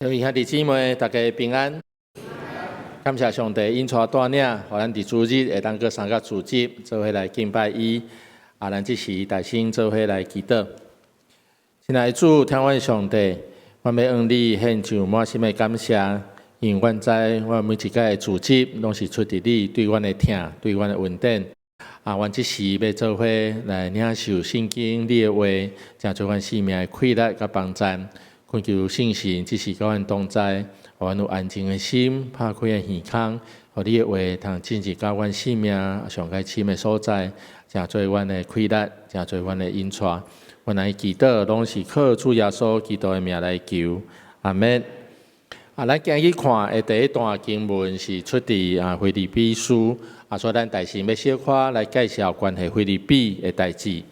各位兄弟姊妹，大家平安。感謝上帝引帶帶領，予咱佇主日會當閣三個組織，做伙來敬拜伊。啊，咱這時大聲做伙來祈禱。親愛的主，疼阮上帝，阮欲向你獻上滿心的感謝，因為阮知阮每一屆的組織攏是出自你對阮的疼，對阮的恩典。啊，阮這時欲做伙來領受聖經你的話，成做阮生命的氣力佮幫助。懇求聖神這時佮阮同在，予阮有安靜的心，拍開的耳孔，予你的話通進入到阮生命上較深的所在，成做阮的氣力，成做阮的引帶。阮來祈禱，攏是靠主耶穌基督的名來求，阿們。啊，咱今日看的第一段經文是出自啊腓立比書，啊，所以咱大先欲小可來介紹關係腓立比的代誌。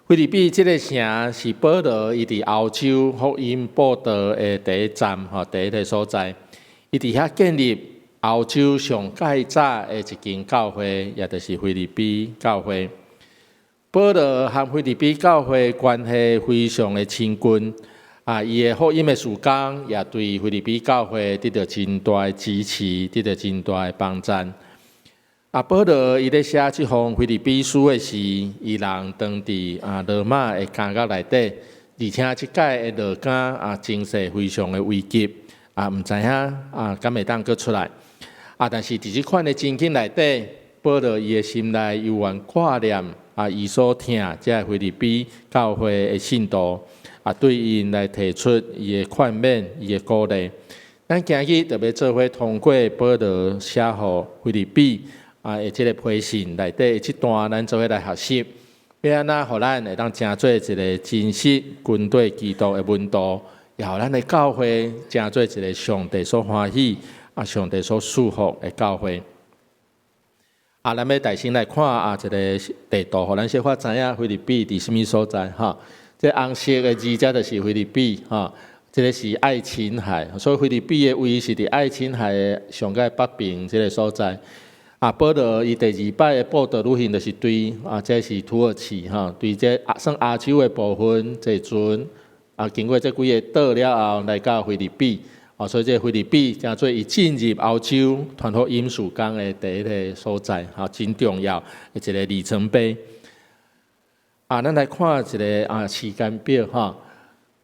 腓立比這个城是保羅伊佇歐洲福音佈道的第一站，吼，第一个所在。伊佇遐建立歐洲上蓋早的一間教會，也就是腓立比教會。保羅和腓立比教會關係非常的親近，啊，伊的福音的事工也對腓立比教會得到真大的支持，得到真大的幫助。啊，保羅伊咧寫這封腓立比書的時，伊人當佇啊羅馬的監獄內底，而且這擺的落監啊情勢非常的危急，啊，毋知影啊敢會當閣出來。啊，但是佇這款的情景內底，保羅伊的心內猶原掛念啊，伊所疼這個腓立比教會的信徒，啊，對𪜶來提出伊的勸勉，伊的鼓勵。咱今日就欲做伙通過保羅寫予腓立比啊，的這个批信內底這段，咱做伙來學習，欲按怎予咱會當成做一個真實跟綴基督的門徒，也予咱的教會成做一個上帝所歡喜、啊上帝所祝福的教會。啊，咱欲大先來看啊，一個地圖，予咱小可知影腓立比佇啥物所在吼。這紅色的字，這就是腓立比吼。這个是愛琴海，所以腓立比的位是佇愛琴海的上蓋北邊這个所在。啊，保羅伊第二擺的佈道旅行就是對啊，這是土耳其吼，對這算亞洲的部分坐船啊，經過這幾个島了後，來到腓立比，啊，所以這腓立比成做伊進入歐洲傳福音事工的第一个所在，吼，真重要的一个里程碑。啊，咱來看一个啊時間表吼，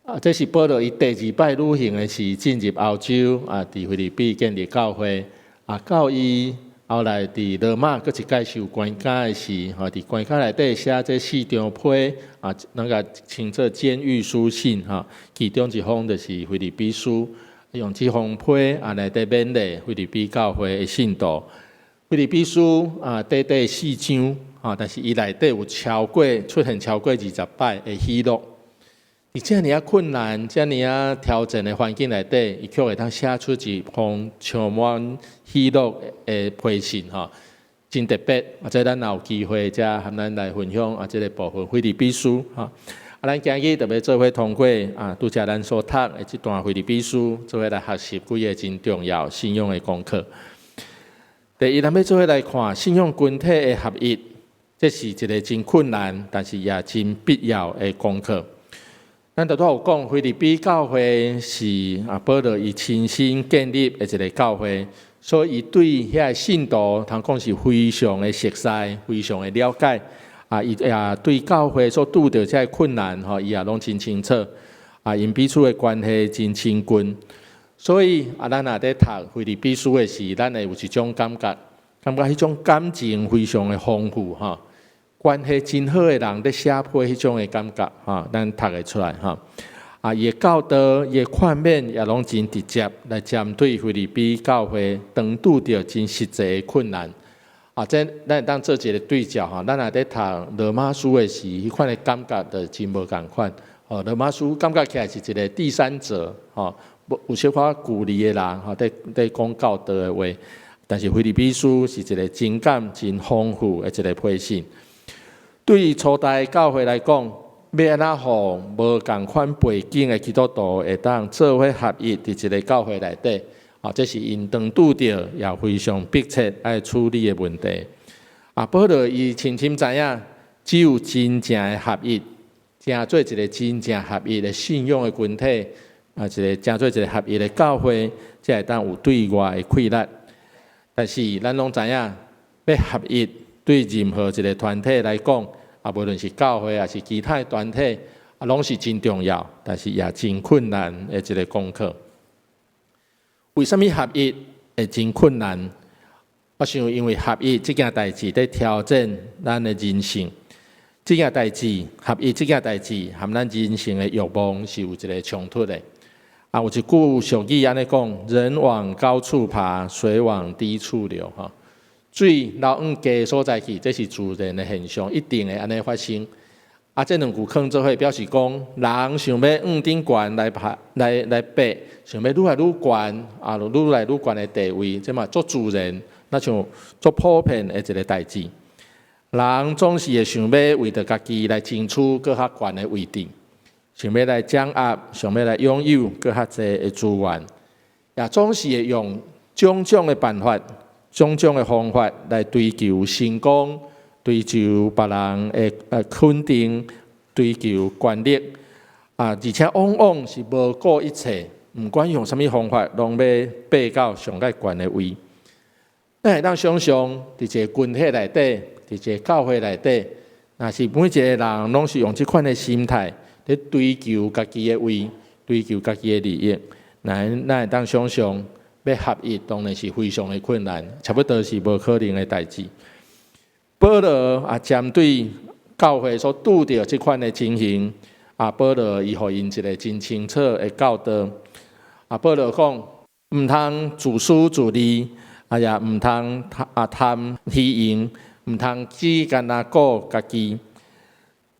啊，這是保羅伊第二擺旅行的時進入歐洲啊，佇腓立比建立教會啊，到伊後來佇羅馬閣一擺受關監的時，吼，佇關監內底寫這四張批啊，咱共稱做監獄書信吼，其中一封就是腓立比書，用這封批啊內底勉勵腓立比教會的信徒。腓立比書啊，短短四章，吼，但是伊內底有超過出現超過20擺的喜樂。佇遮爾仔困難、遮爾仔挑戰的環境內底，伊卻會當寫出一封充滿喜樂的批信，吼，真特別。啊，這咱若有機會，才和咱來分享啊，這个部分腓立比書，吼。啊，咱今日就欲做伙通過啊，拄才咱所讀的這段腓立比書，做伙來學習幾个真重要信仰的功課。第一，咱欲做伙來看信仰群體的合一，這是一个真困難，但是也真必要的功課。咱拄才有講，腓立比教會是啊，保羅伊親身建立的一个教會，所以伊對遐个信徒，通講是非常的熟悉，非常的了解。啊，伊也對教會所拄著這个困難，吼，伊也攏真清楚。啊，𪜶彼此的關係真親近，所以啊，咱若佇讀腓立比書的時，咱會有一種感覺，感覺彼種感情非常的豐富，吼。關係真好的人佇寫批彼種的感覺，吼，咱讀會出來，吼。啊，伊的教導、伊的勸勉也攏真直接，來針對腓立比教會當拄著真實際的困難。啊，這咱會當做一个對照，吼，咱若佇讀羅馬書的時，彼款的感覺就真無仝款。吼，羅馬書感覺起來是一个第三者，吼，有小可距離的人，吼，佇講教導的話。但是腓立比書是一个情感真豐富的一个批信。對於初代教會來講，欲按怎予無仝款背景的基督徒會當做伙合一佇一个教會內底，啊，這是𪜶當拄著也非常迫切愛處理的問題。啊，保羅伊深深知影，只有真正的合一，成做一个真正合一的信仰的群體，啊，一个成做一個合一的教會，才會當有對外的氣力。但是咱攏知影，欲合一對任何一個團體來講，啊，無論是教會抑是其他的團體，啊，攏是真重要，但是也真困難的一個功課。為啥物合一會真困難？我想，因為合一這件代誌佇挑戰咱的人性，這件代誌合一這件代誌，和咱人性的慾望是有一個衝突的。啊，有一句俗語按呢講：人往高處爬，水往低處流。吼，水流往低所在去，這是自然的現象，一定會按呢發生。啊，這兩句囥做伙，表示講人想欲向頂懸來爬、來爬，想欲愈來愈懸，啊，愈來愈懸的地位，這嘛足自然，若像足普遍的一個代誌。人總是會想欲為著家己來爭取閣較懸的位置，想欲來掌握，想欲來擁有閣較濟的資源，也總是會用種種的辦法、種種的方法來追求成功、追求別人的肯定、追求權力啊，而且往往是無顧一切，毋管用啥物方法，攏欲爬到上蓋懸的位。咱會當想像，佇一個群體內底，佇一個教會內底，若是每一個人攏是用這款的心態佇追求家己的位，追求家己的利益，咱會當想像，欲合一當然是非常的困難，差不多是無可能的代誌。保羅啊，針對教會所拄著這款的情形，啊，保羅伊予𪜶一個真清楚的教導。啊，保羅講，毋通自私自利，啊也毋通貪虛榮，毋通只干焦顧家己，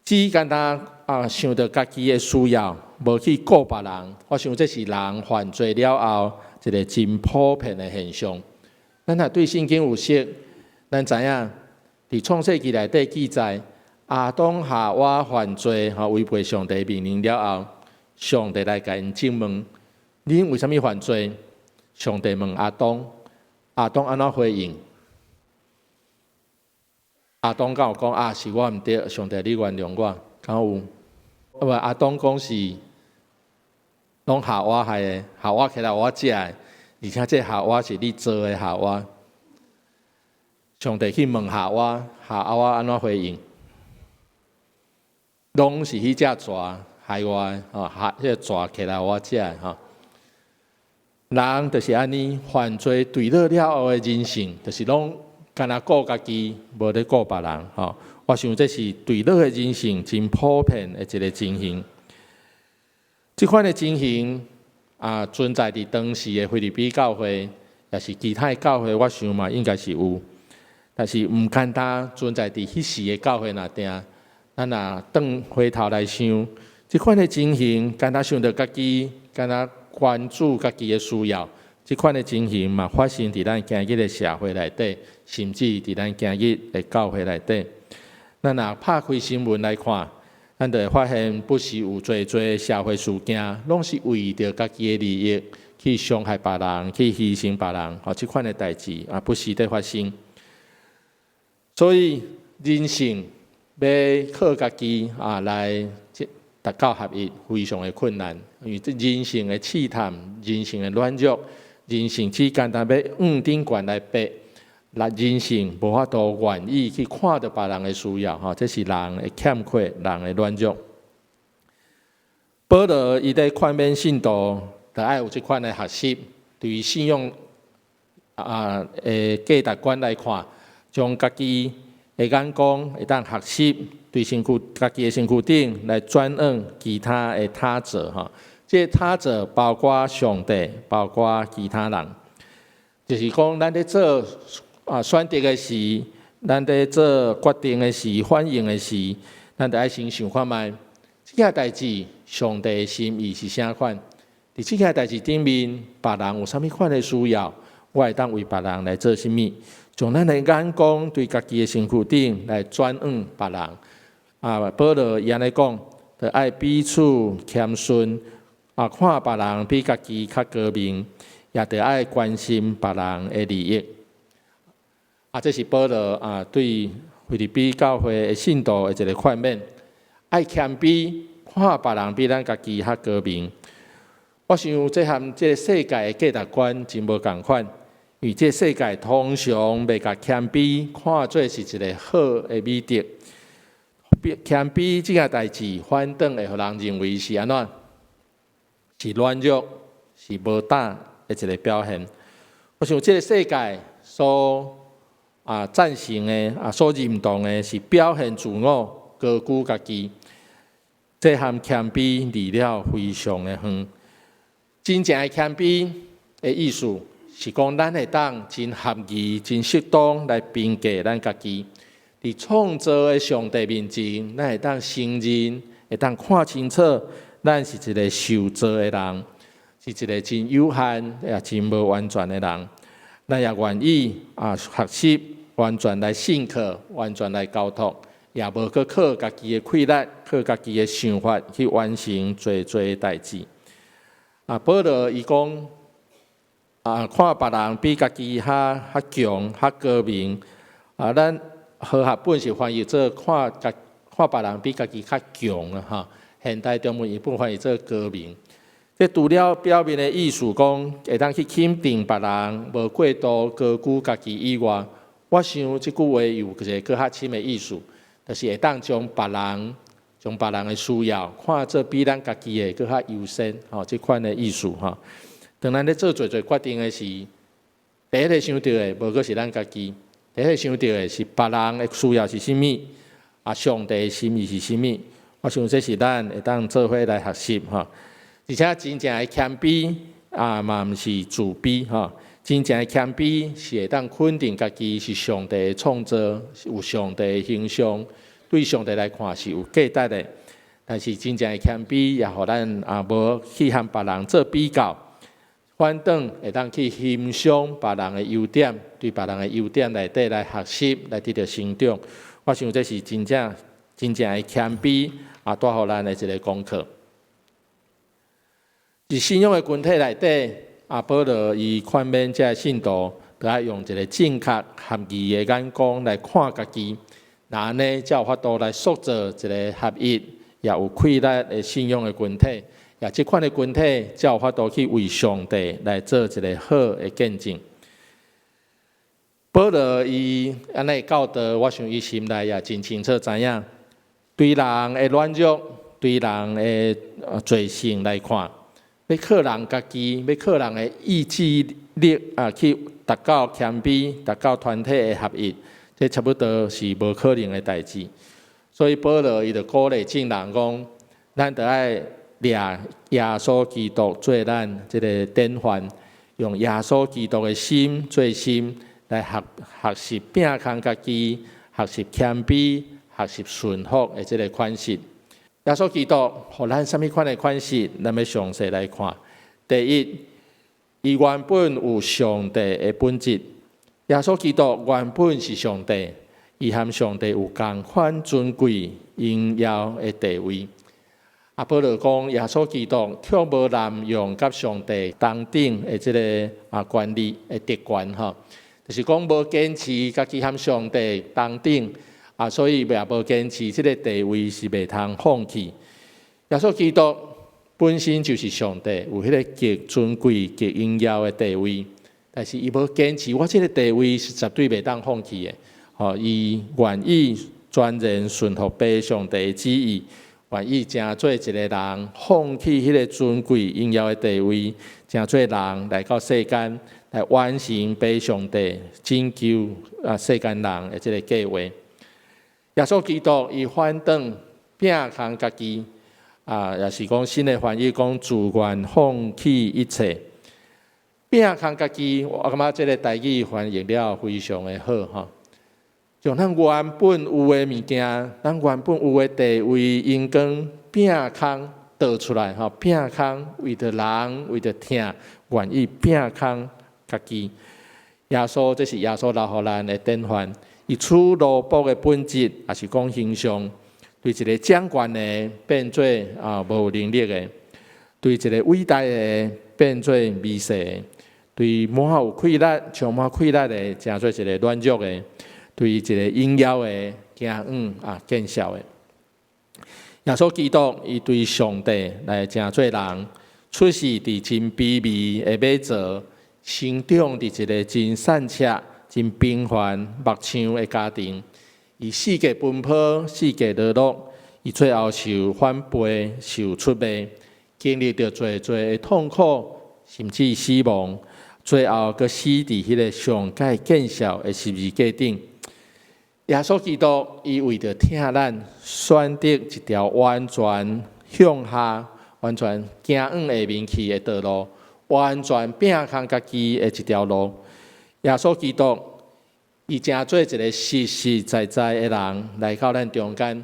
只干焦想著家己的需要，無去顧別人。我想這是人犯罪了後一個真普遍的現象。咱若對聖經有熟，咱知影佇創世記內底記載，亞當夏娃犯罪，吼違背上帝命令了後，上帝來共𪜶質問：恁為啥物犯罪？上帝問亞當，亞當按怎回應？亞當敢有講啊？是我毋對，上帝你原諒我，敢有？啊無亞當講是攏夏娃害的，夏娃起來予我食的，而且這夏娃是你造的夏娃。上帝去問夏娃，夏娃按怎回應？攏是彼隻蛇害我的，吼，彼個蛇起來予我食的，吼。人就是按呢，犯罪墜落了後的人性，就是攏干焦顧家己，無咧顧別人，吼。我想這是墜落的人性真普遍的一個情形。這款的情形啊，存在佇當時的腓立比教會，抑是其他的教會，我想嘛應該是有。但是毋簡單存在佇彼時的教會內底。咱若轉回頭來想，這款的情形，干焦想著家己，干焦關注家己的需要，這款的情形嘛發生佇咱今日的社會內底，甚至佇咱今日的教會內底。咱若拍開新聞來看，咱就會發現，不時有濟濟社會事件，攏是為著家己的利益去傷害別人，去犧牲別人，吼，這款的代誌啊，不時佇發生。所以人性欲靠家己啊來達到合一，非常的困難，因為這人性的試探、人性的軟弱、人性只簡單欲向頂懸來爬，來人性無法度願意去看著別人的需要，吼，這是人的欠缺，人的軟弱。保羅伊佇勸勉信徒，著愛有這款的學習，對於信仰的價值觀來看，將家己的眼光會當學習，對身軀家己的身軀頂來轉向其他的他者，吼。這個他者包括上帝，包括其他人，就是講咱佇做選擇的時，咱佇做決定的時、反應的時，咱著愛先想看覓，這件代誌上帝的心意是啥款？佇這件代誌頂面，別人有啥物款的需要，我會當為別人來做啥物？將咱的眼光對家己的身軀頂來轉向別人。啊，保羅伊按呢講，著愛彼此謙遜，啊，看別人比家己較高明，也著愛關心別人的利益。啊，這是保羅啊對腓立比教會的信徒的一個勸勉，愛謙卑，看別人比咱家己較高明。我想這和這个世界的價值觀真無仝款，因為這个世界通常袂共謙卑看做是一个好的美德。謙卑這件代誌，反轉會予人認為是按怎？是軟弱，是無膽的一个表現。我想這个世界所贊成的所認同的是表現自我、高舉家己，這和謙卑離了非常的遠。真正的謙卑的意思是講，咱會當真合宜、真適當來評價咱家己。佇創造的上帝面前，咱會當承認，會當看清楚，咱是一个受造的人，是一个真有限也真無完全的人。咱也願意學習完全來信靠，完全來交託，也無閣靠家己的氣力，靠家己的想法去完成濟濟代誌。保羅伊講看別人比家己較較強、較高明。咱和合本是翻譯做看家看別人比家己較強啊！哈，現代中文譯本翻譯做高明。這除了表面的意思講，會當去肯定別人，無過度高舉家己以外，我想這句話有一个閣較深的意思，就是會當將別人將別人的需要看做比咱家己的閣較優先，吼，這款的意思吼。當咱咧做濟濟決定的時，第一个想著的，無閣是咱家己，第一个想著的是別人的需要是啥物，上帝的心意是啥物。我想這是咱會當做伙來學習吼。而且真正的謙卑嘛毋是自卑吼。真正的謙卑是會當肯定家己是上帝的創造，有上帝的形象，對上帝來看是有價值的。但是真正的謙卑也予咱無去和別人做比較，反轉會當去欣賞別人的優點，對別人的優點內底來學習，來得著成長。我想這是真正真正的謙卑帶予咱的一个功課。佇信仰的群體內底，保羅伊勸勉這个信徒，著愛用一个正確合宜的眼光來看家己，若按呢才有法度來塑造一个合一，也有氣力的信仰的群體，也這款的群體才有法度去為上帝來做一个好的見證。保羅伊按呢教導，我想伊心內也真清楚知影，對人的軟弱，對人的罪性來看，欲靠人家己，欲靠人的意志力去達到謙卑，達到團體的合一，這差不多是無可能的代誌。所以保羅伊就鼓勵眾人講，咱著愛掠耶穌基督做咱這个典範，用耶穌基督的心做心來學學習摒空家己，學習謙卑，學習順服的這个款式。耶穌基督予咱啥物款的款式？咱欲詳細來看。第一，伊原本有上帝的本質。耶穌基督原本是上帝，伊和上帝有仝款尊貴榮耀的地位。保羅講，耶穌基督卻無濫用佮上帝同等的這个權利的特權吼，就是講無堅持家己和上帝同等。所以也無堅持這个地位是袂通放棄。耶穌基督本身就是上帝，有彼个極尊貴、極榮耀的地位，但是伊無堅持，我這个地位是絕對袂當放棄的。吼，伊願意全然順服父上帝的旨意，願意成做一个人，放棄彼个尊貴榮耀的地位，成做人來到世間，來完成父上帝拯救世間人的這个計劃。耶穌基督伊反轉摒空家己，也是講新的翻譯講自願放棄一切，摒空家己。我感覺這个台語翻譯了非常的好吼。將咱原本有的物件，咱原本有的地位、榮光，摒空倒出來吼，摒空為著人，為著疼，願意摒空家己。耶穌，這是耶穌留予咱的典範。伊取奴僕的本質，也是講形象，對一个掌權的變做無能力的，對一个偉大的變做微細的，對滿有氣力、充滿氣力的，成做一个軟弱的，對一个榮耀的驚遠見笑的。耶穌基督伊對上帝來成做人，出世佇真卑微的馬槽，成長佇一个真散赤、真平凡木匠的家庭。伊四界奔波，四界流落，伊最後受反背、受出賣，經歷著濟濟的痛苦，甚至死亡，最後閣死佇彼个上蓋見笑的十字架頂。耶穌基督伊為著疼咱，選擇一條完全向下、完全行往下面去的道路，完全摒空家己的一條路。耶穌基督伊成做一个實實在在的人來到咱中間，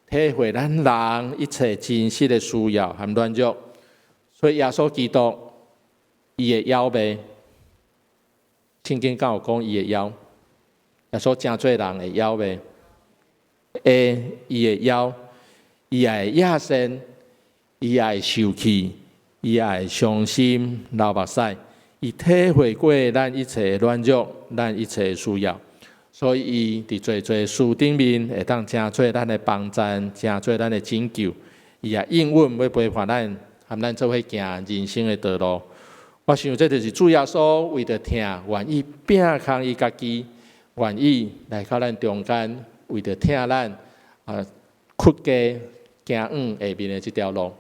體會咱人一切真實的需要和軟弱。所以耶穌基督伊會枵未？聖經敢有講伊會枵？耶穌成做人會枵未？會，伊會枵，伊也會野性，伊也會受氣，伊也會傷心流目屎，伊體會過咱一切的軟弱，咱一切的需要，所以伊佇濟濟事頂面會當成做咱的幫贊，成做咱的拯救。伊也永遠欲陪伴咱，和咱做伙行人生的道路。我想這就是主耶穌為著疼，願意摒空伊家己，願意來到咱中間，為著疼咱啊，屈家行往下面的這條路。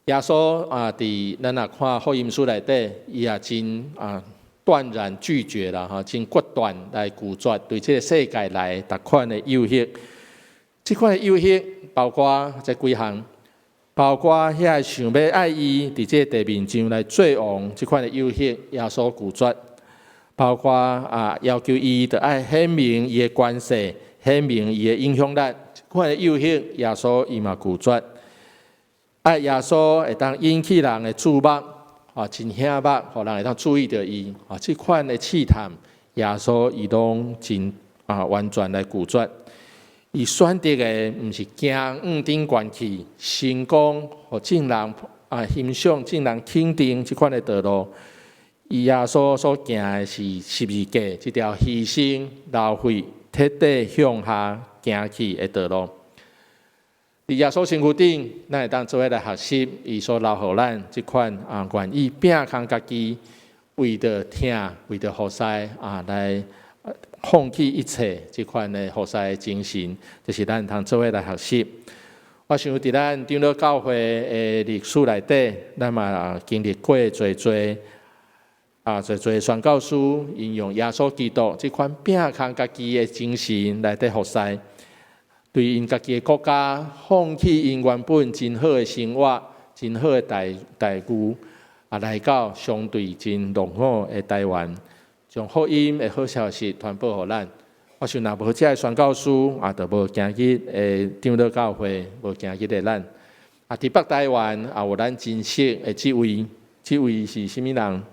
耶穌啊，佇咱若看福音書內底，伊也真啊斷然拒絕啦，吼，真決斷來拒絕對這個世界來逐款的誘惑。這款的誘惑包括這幾項，包括遐个想欲愛伊佇這個地面上來做王這款的誘惑，耶穌拒絕。包括啊，要求伊著愛顯明伊的權勢，顯明伊的影響力，這款的誘惑，耶穌伊嘛拒絕。愛耶穌會當引起人的注目，啊，真顯目，予人會當注意著伊。啊，這款的試探，耶穌伊攏真啊完全來拒絕。伊選擇的毋是行往頂懸去，成功，予眾人啊欣賞、眾人肯定這款的道路。伊耶穌所行的是十字架這條犧牲、流血、徹底向下行去的道路。佇耶穌身軀頂，咱會當做伙來學習伊所留予咱這款啊，願意摒空家己，為著疼，為著服侍啊，來放棄一切這款的服侍的精神，就是咱通做伙來學習。我想佇咱長老教會的歷史內底，咱嘛經歷過濟濟啊，濟濟宣教師，𪜶用耶穌基督這款摒空家己的精神來佇服侍，對𪜶家己的國家放棄𪜶原本真好的生活、真好的待待遇，啊，來到相對真落後的台灣，將福音的好消息傳播予咱。我想若無這个宣教師，啊，就無今日的長老教會，無今日的咱。啊，佇北台灣也有咱真熟的這位，這位是啥物人？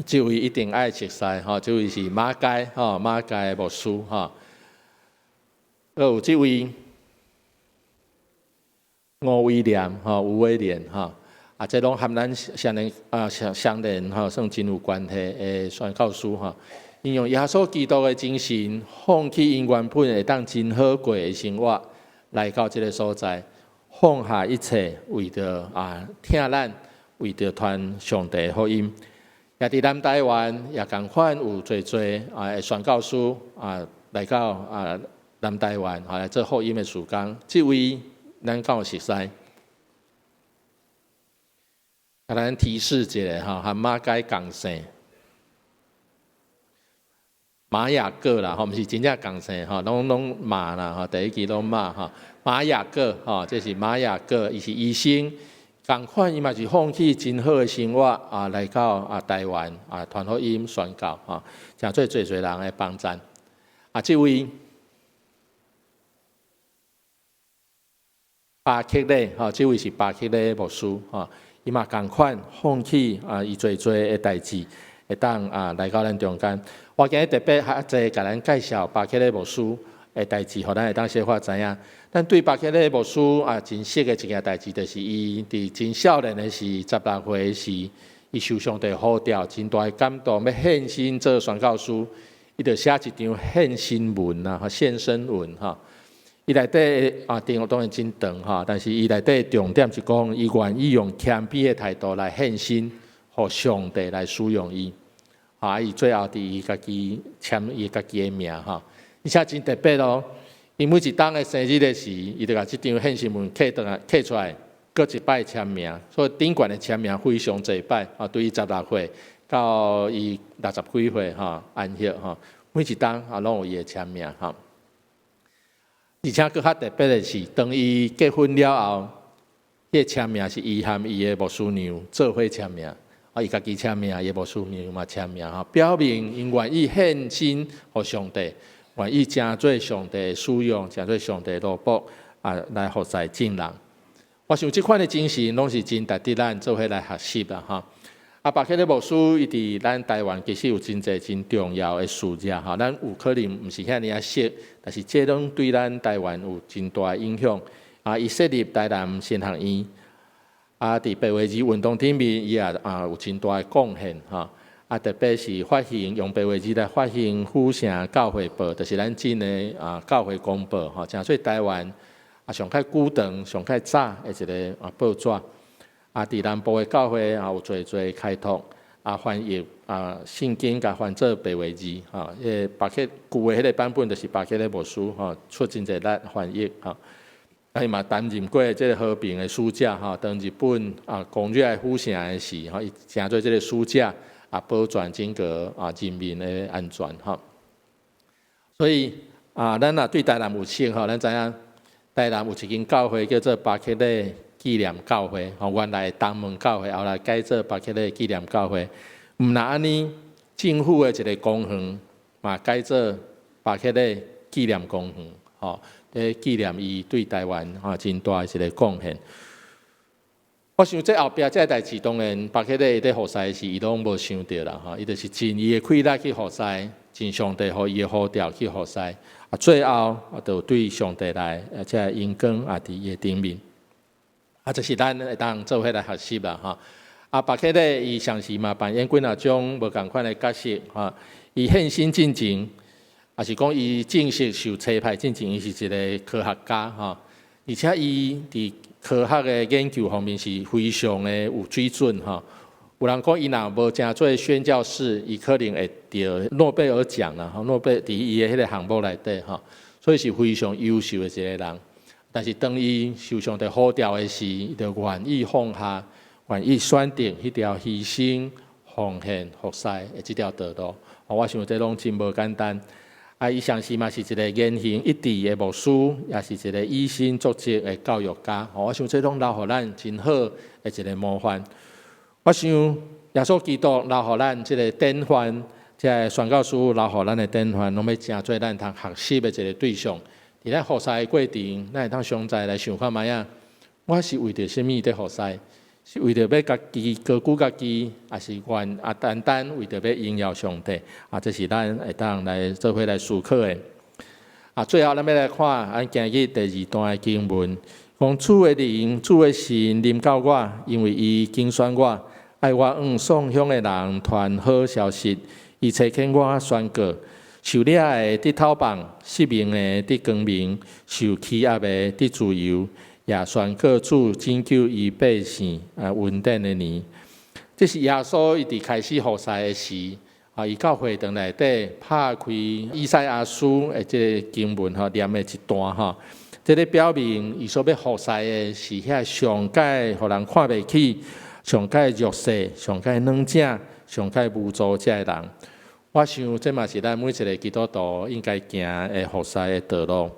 這位一定愛熟悉吼，這位是馬偕吼，馬偕牧師吼。閣有這位吳威廉吼，吳威廉吼，啊，這攏和咱相連啊相相連吼，算真有關係的宣教師吼。𪜶用耶穌基督的精神，放棄𪜶原本會當真好過的生活，來到這个所在，放下一切，為著啊疼咱，為著傳上帝福音。也佇南台灣也仝款有濟濟啊宣教師啊來到啊南台灣啊來做福音的事工。這位咱敢有熟似？共咱提示一下吼，和馬偕仝姓，馬雅各啦，吼，毋是真正仝姓吼，攏攏馬啦，吼，第一支攏馬吼，馬雅各吼，這是馬雅各，伊是醫生。仝款，伊嘛是放棄真好的生活啊，來到啊台灣啊傳福音宣教吼，成做濟濟人的幫贊。啊，這位巴克禮吼，這位是巴克禮牧師吼，伊嘛仝款放棄啊，伊濟濟的代誌，會當啊來到咱中間。我今日特別較濟共咱介紹巴克禮牧師的代誌，予咱會當小可知影。咱對巴克禮牧師啊，真熟的一件代誌，就是伊佇真少年的時，16歲時，伊受上帝呼召，真大的感動，欲獻身做宣教師，伊就寫一張獻身文啊，獻身文吼。伊內底啊，內容當然真長吼，但是伊內底重點是講，伊願意用謙卑的態度來獻身，予上帝來使用伊。啊，伊最後佇伊家己簽伊家己的名吼，而且真特別咯。伊每一冬的生日的時，伊就共這張獻身文刻轉來，刻出來，閣一擺簽名。所以頂懸的簽名非常濟擺啊，對伊16歲到伊六十幾歲吼，安息吼，每一冬啊攏有伊的簽名吼。而且閣較特別的是，當伊結婚了後，彼個簽名是伊和伊的牧師娘做伙簽名，啊，伊家己簽名，伊的牧師娘嘛簽名吼，表明𪜶願意獻身予上帝，願意成做上帝使用，成做上帝奴僕啊，來服侍眾人。我想這款的精神攏是真值得咱做伙來學習啦，吼。啊，巴克禮牧師伊佇咱台灣其實有真濟真重要的事業吼，咱有可能毋是遐爾仔熟，但是這攏對咱台灣有真大的影響。啊，伊設立台南神學院，啊，佇白話字運動頂面，伊也啊有真大的貢獻吼。啊，特別是發行用白話字來發行府城教會報，就是咱進的啊教會公報吼，成做台灣啊上較久長、上較早的一個啊報紙。啊，佇南部的教會也有濟濟開拓，啊，翻譯啊聖經共翻做白話字，吼，彼個巴克舊的彼個版本就是巴克禮牧師吼出真濟力翻譯吼。啊，伊嘛擔任過這個和平的使者吼，當日本啊攻入來府城的時，吼，伊成做這個使者啊，保全整個啊人民的安全吼。所以啊，咱若對台南有識吼，咱知影台南有一間教會叫做巴克禮紀念教會，吼，原來東門教會，後來改做巴克禮紀念教會。毋但按呢，政府的一個公園嘛改做巴克禮紀念公園，吼，咧紀念伊對台灣吼真大的一個貢獻。我想這後壁這個代誌，當然巴克禮伊咧服侍時，伊攏無想著啦，吼，伊就是盡伊的氣力去服侍，盡上帝予伊的呼召去服侍，啊，最後啊，就對上帝來，而且榮光也佇伊的頂面。啊，這是咱會當做伙來學習啦，吼。啊，巴克禮伊同時嘛扮演幾若種無仝款的角色，吼。伊獻身進前，也是講伊正式受差派進前，伊是一個科學家，吼。而且伊佇科學的研究方面是非常的有水準，吼。有人講伊若無成做宣教士，伊可能會得諾貝爾獎啦，吼。諾貝佇伊的彼個項目內底，吼，所以是非常優秀的一個人。但是當伊受上帝呼召的時，伊就願意放下，願意選擇彼條犧牲、奉獻、服侍的這條道路。我想這攏真無簡單。啊，伊同時嘛是一個言行一致的牧師，也是一個以身作則的教育家。我想這攏留予咱真好的一個模範。我想耶穌基督留予咱這個典範，這個宣教師留予咱的典範，攏欲成做咱通學習的一個對象。佇咱服侍的過程，咱會當常在來想看覓仔，我是為著啥物佇服侍？是為著欲家己高舉家己，抑是願啊單單為著欲榮耀上帝？啊，這是咱會當來做伙來思考的。啊，最後咱欲來看，咱今日第二段的經文，講主的靈、主的神臨到我，因為伊揀選我，愛我向喪鄉的人傳好消息，伊差遣我宣告。受掠的得透放，失明的得光明，受欺壓的得自由，也宣告主拯救伊百姓啊恩典的年。這是耶穌伊佇開始服侍的時，啊，伊到會堂內底拍開以賽亞書的這個經文吼，念的一段吼，這个表明伊所欲服侍的是遐上蓋予人看袂起、上蓋弱勢、上蓋軟正、上蓋無助這个人。我想，這嘛是咱每一個基督徒應該行的服侍的道路。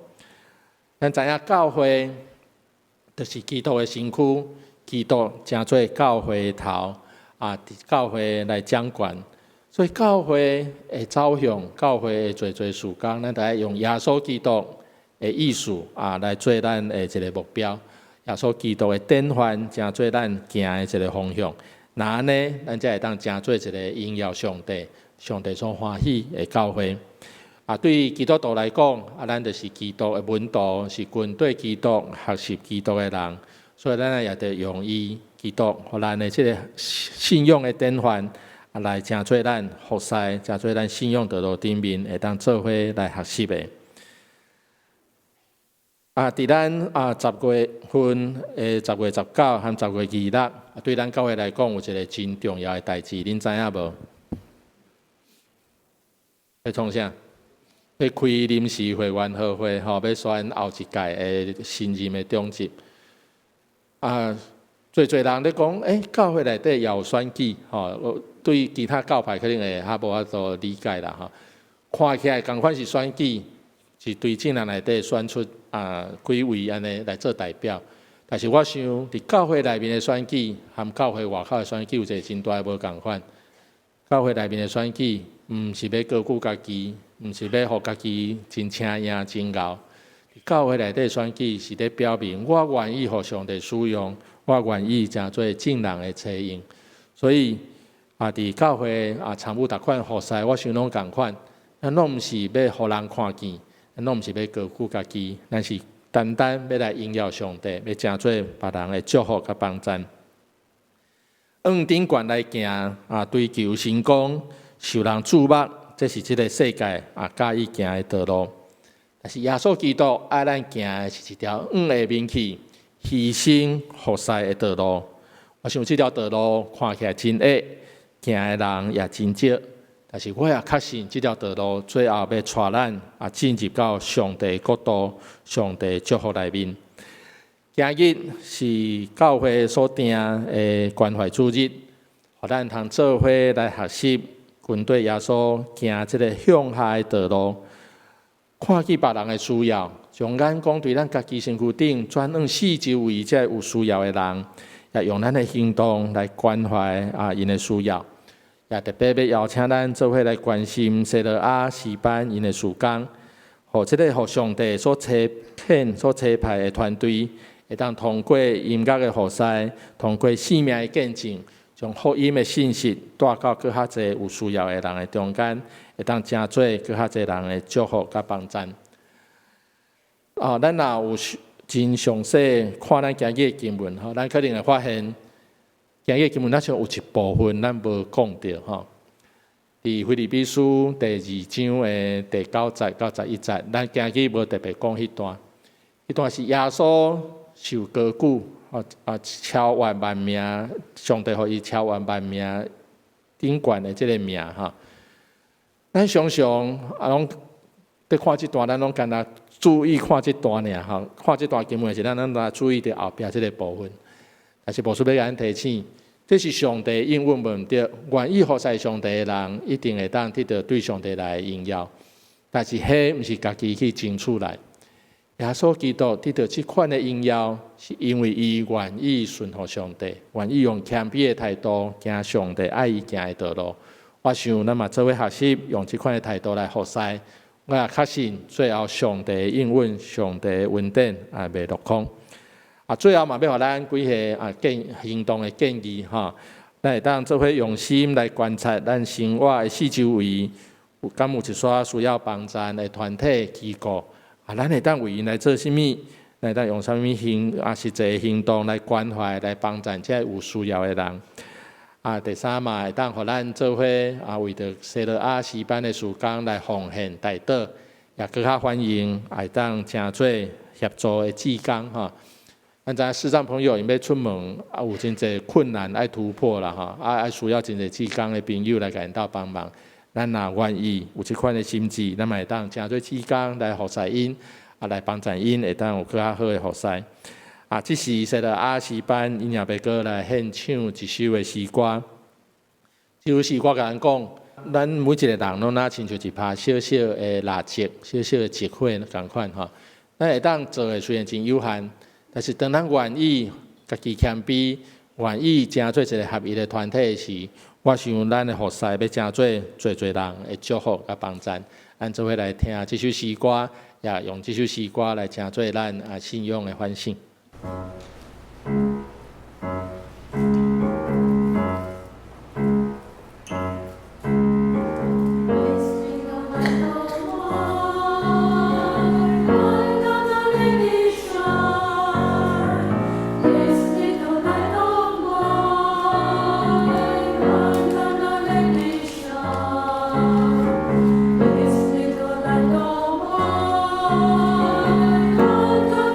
咱知影教會就是基督的身軀，基督成做教會的頭，啊，教會來掌權。所以教會的走向，教會的濟濟事工，咱著愛用耶穌基督的意思啊來做咱的一個目標。耶穌基督的典範，成做咱行的一個方向。若按呢，咱才會當成做一個榮耀上帝、上帝所歡喜的教會。啊，對基督徒來講，啊，咱就是基督的門徒，是跟綴基督、學習基督的人，所以咱也得用伊基督予咱的這個信仰的典範，啊，來成做咱服侍、成做咱信仰道路頂面會當做伙來學習的。佇咱10月份的10月19和10月26，對咱教會來講有一个真重要的代誌，恁知影無？欲創啥？欲開臨時會員合會，吼，欲選後一屆的新任的長執。濟濟人咧講，教會內底也有選舉，吼，對其他教派可能會較無法度理解啦，吼。看起來仝款是選舉，是對眾人內底選出幾位按呢來做代表。但是我想，佇教會內面的選舉，和教會外口的選舉有一个真大的無仝款。教會內面的選舉，毋是欲高舉家己，毋是欲予家己真請贏真𠢕。教會內底選舉是咧表明，我願意予上帝使用，我願意成做眾人的差用。所以佇教會參與逐款服侍，我想攏仝款。咱攏毋是欲予人看見，咱攏毋是欲高舉家己，咱是單單欲來榮耀上帝，欲成做別人的祝福佮幫贊。往頂懸來行追求成功，受人注目，這是這个世界佮意行的道路。但是耶穌基督愛咱行的是一條往下面去犧牲服侍的道路。我想這條道路看起來真狹，行的人也真少。但是我也確信這條道路最後欲帶咱進入到上帝國度、上帝祝福內面。今日是教會所定的關懷主日，予咱通做伙來學習跟綴耶穌行這个向下的道路，看見別人的需要，將眼光對咱家己身軀頂轉往四周圍這有需要的人，也用咱的行動來關懷𪜶的需要。也特別欲邀請咱做伙來關心西羅亞詩班𪜶的事工，予這个予上帝所差遣、所差派的團隊，會當通過音樂的服侍，通過生命的見證，將福音的信息帶到閣較濟有需要的人的中間，會當成做閣較濟人的祝福佮幫贊。咱若有真詳細看咱今日的經文，吼，咱可能會發現今日的經文，咱像有一部分咱無講著吼。佇腓立比書第二章的第九節到十一節，咱今日無特別講彼段。彼段是耶穌受高舉，超越萬名，上帝予伊超越萬名頂懸的這个名吼。咱常常攏佇看這段，咱攏干焦注意看這段爾吼，看這段經文時，咱攏焦注意著後壁這个部分。但是牧師欲共咱提醒，這是上帝應允無毋對，願意服侍上帝的人，一定會當得到對上帝來的榮耀。但是，彼毋是家己去爭取來。耶穌基督得到這款的榮耀，是因為伊願意順服上帝，願意用謙卑的態度行上帝愛伊行的道路。我想，咱嘛做伙學習用這款的態度來服侍。我也確信，最後上帝應允，上帝恩典也袂落空。最後嘛，欲予咱幾個建行動的建議吼，咱會當做伙用心來觀察咱生活的四周圍，有敢有一寡需要幫贊的團體機構？咱會當為𪜶來做啥物？咱會當用啥物實際行動來關懷、來幫贊這有需要的人？第三嘛，會當予咱做伙為著西羅亞詩班的事工來奉獻代禱，也閣較歡迎會當成做協助的志工吼。咱知影視障朋友𪜶欲出門有真濟困難愛突破啦吼，愛需要真濟志工的朋友來共𪜶鬥幫忙。咱若願意有這款的心志，咱嘛會當成做志工來服侍𪜶，來幫助𪜶，會當有閣較好的服侍。這時西羅亞詩班𪜶也欲閣來獻唱一首的詩歌。這首詩歌共咱講，咱每一个人攏若親像一支小小的蠟燭，小小的燭火仝款吼。咱會當做的雖然真有限，但是當咱願意家己謙卑，願意成做一个合一的團體時，我想咱的服侍欲成做濟濟人的祝福佮幫贊。咱做伙來聽這首詩歌，也用這首詩歌來成做咱信仰的反省。 This little light of mine, I'm gonna let it shine. This little light of mine, I'm gonna let it shine. This little light of mine, I'm gonna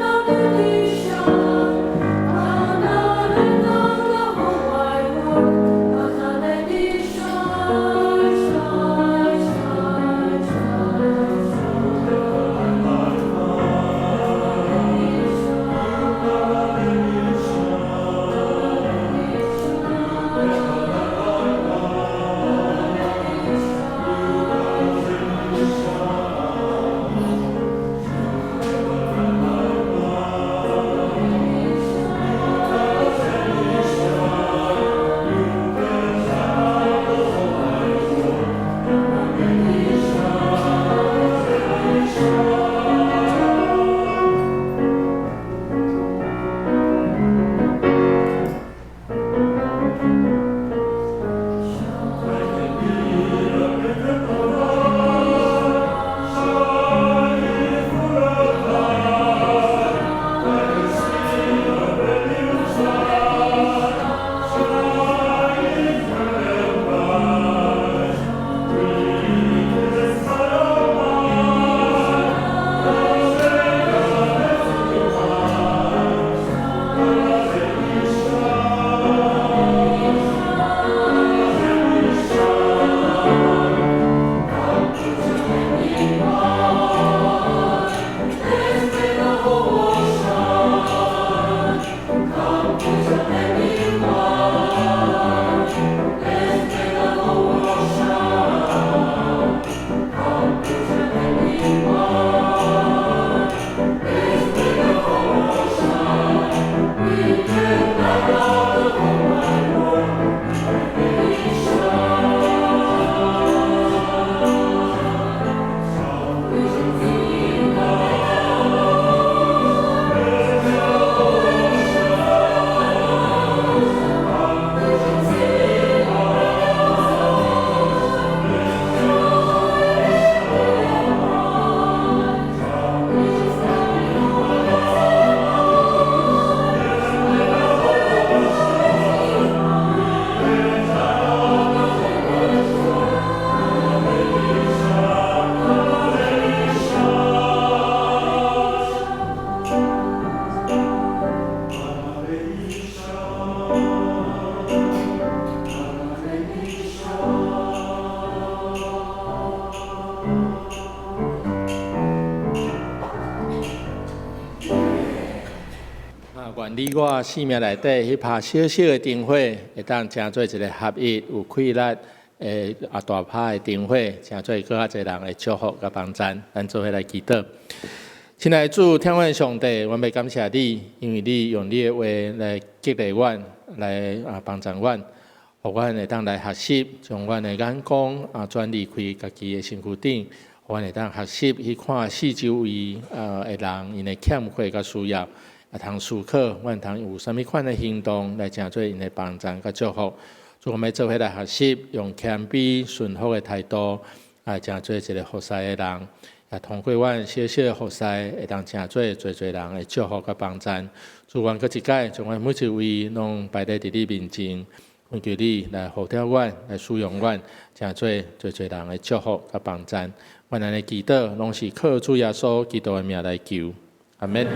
你我生命內底彼拍小小的燈火，會當成做一个合一、有氣力的啊大拍的燈火，成做閣較濟人的祝福佮幫贊。咱做伙來祈禱。親愛的主，疼阮的上帝，阮欲感謝你，因為你用你的話來激勵阮，來啊幫助阮，予阮會當來學習，將阮的眼光啊轉離開家己的身軀頂，予阮會當學習去看四周圍啊的人𪜶的欠缺佮需要，啊通思考，阮通有啥物款的行動來成做𪜶的幫贊佮祝福。主，阮欲做伙來學習，用謙卑順服的態度，來成做一个服侍的人。也通過阮小小的服侍，會當成做濟濟人的祝福佮幫贊。主，阮閣一擺，將阮每一位攏擺佇你面前，懇求你來呼召阮，來使用阮，成做濟濟人的祝福佮幫贊。阮按呢祈禱，攏是靠主耶穌基督的名來求。阿們。